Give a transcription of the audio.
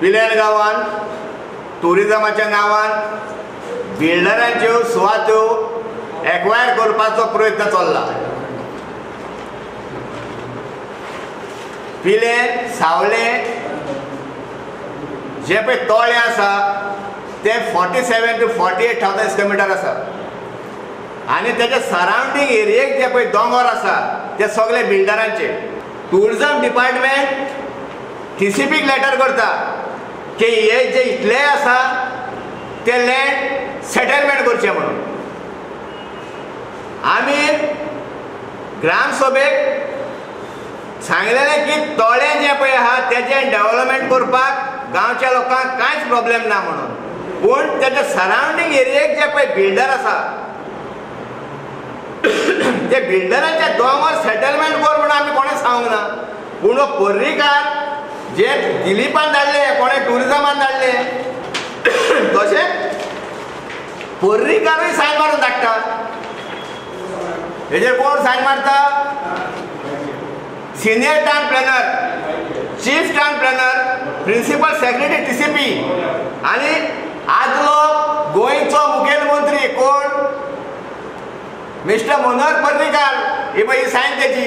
पिलेर गांवान ट्युरिजमाच्या नांवान बिल्डरांच्यो सुवात्यो एक्वायर करपाचो प्रयत्न चल्ला. पिले सावले जे पळय तळे आसा ते 47 to 48,000 square metre आसा आनी तेच्या सरावंडींग एरियेक जे पळय दोंगर आसा ते सगळे बिल्डरांचे. टुरिजम डिपार्टमेंट टीसीपीक लेटर करता की हे जे इतले आसा ते लँड सेटलमेंट करचें म्हणून. आमी ग्रामसभेक सांगलेलें की तळें जें पळय आहा तेजें डेवलपमेंट करपाक गांवच्या लोकांक कांयच प्रॉब्लेम ना म्हणून, पूण तेच्या सरावंडींग एरियेक जे पळय बिल्डर आसा ते बिल्डरांचे दोंगर सेटलमेंट कर म्हणून आमी कोणें सांगूंक ना. पूण हो पर्रीकार जे दिलीपान धाडले, कोणें ट्युरिजमान धाडले, तशें पर्रीकारूय सायन मारून धाडटा. हेजेर कोण सायन मारता? Senior town planner, chief town planner, principal secretary TCP आनी आदलो गोंयचो मुखेलमंत्री कोण? मिस्टर मनोहर पर्रीकार. ही पळय ही सायन तेची.